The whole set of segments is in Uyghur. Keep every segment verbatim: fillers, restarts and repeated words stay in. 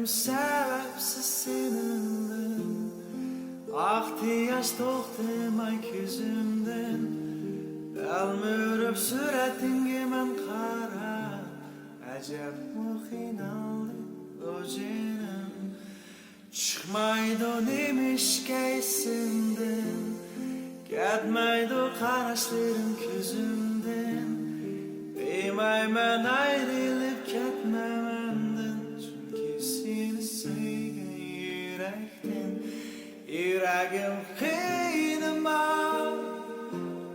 سەۋەبسىز سېنىڭدىن، ئاقتى ياش توختىماي كۆزۈمدىن. تەلمۈرۈپ سۈرەتىڭگە مەن قاراپ، ئەجەبمۇ قىينالدىم، ئۇ جېنىم. چىقمايدۇ نېمىشقا ئېسىمدىن، كەتمەيدۇ قاراشلىرىڭ كۆزۈمدىن. دېمەيمەن ئايرىلىپ كەتمە مەندىن، چۈنكى سېنى سۆيگەن يۈرەكتىن. يۈرەگىم قىينىما،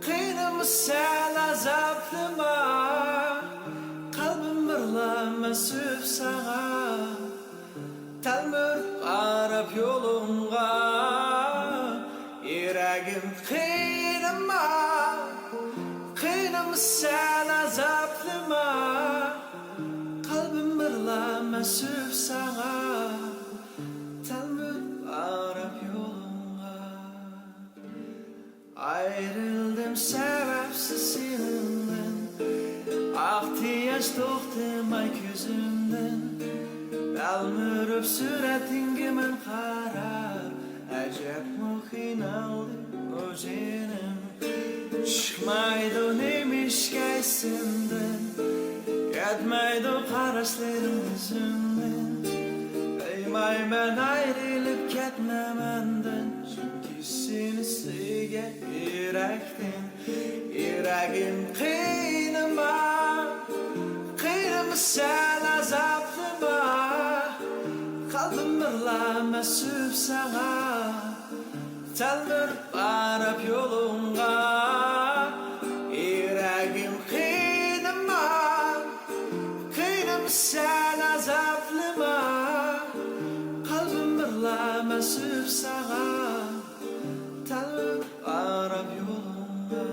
قىينىما سەن ئازابلىما، قەلبىم بىرلا مەن سۆيۈپ ساڭا. تەلمۈرۈپ قاراپ يولۇڭغا، يۈرەگىم قىينىما، قىينىما سەن ئازابلىما، قەلبىم بىرلا مەن سۆيۈپ ساڭا. تەلمۈرۈپ قاراپ يولۇڭغا. ئايرىلدىم سەۋەبسىز سېنىڭدىن، ئاقتى ياش توختىماي كۆزۈمدىن. تەلمۈرۈپ سۈرەتىڭگە مەن قاراپ، ئەجەبمۇ قىينالدىم، ئۇ جېنىم. چىقمايدۇ نېمىشقا ئېسىمدىن، كەتمەيدۇ قاراشلىرىڭ كۆزۈمدىن. دېمەيمەن ئايرىلىپ كەتمە مەندىن، چۈنكى سېنى سۆيگەن يۈرەكتىن. يۈرەگىم قىينىما، قىينىما سەن ئازابلىما، قەلبىم بىرلا مەن سۆيۈپ ساڭا. تەلمۈرۈپ قاراپ يولۇڭغا، يۈرەگىم قىينىما، قىينىما سەن ئازابلىما، قەلبىم بىرلا مەن سۆيۈپ ساڭا. تەلمۈرۈپ قاراپ يولۇڭغا.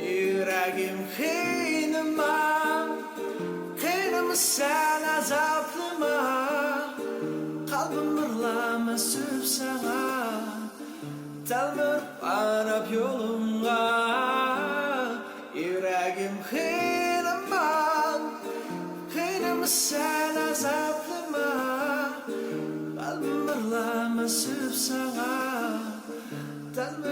يۈرەگىم قىينىما، قىينىما سەن ئازابلىما، قەلبىم بىرلا مەن سۆيۈپ ساڭا. تەلمۈرۈپ قاراپ يولۇڭغا، يۈرەگىم قىينىما، قىينىما سەن ئازابلىما، قەلبىم بىرلا مەن سۆيۈپ ساڭا. تەلمۈرۈپ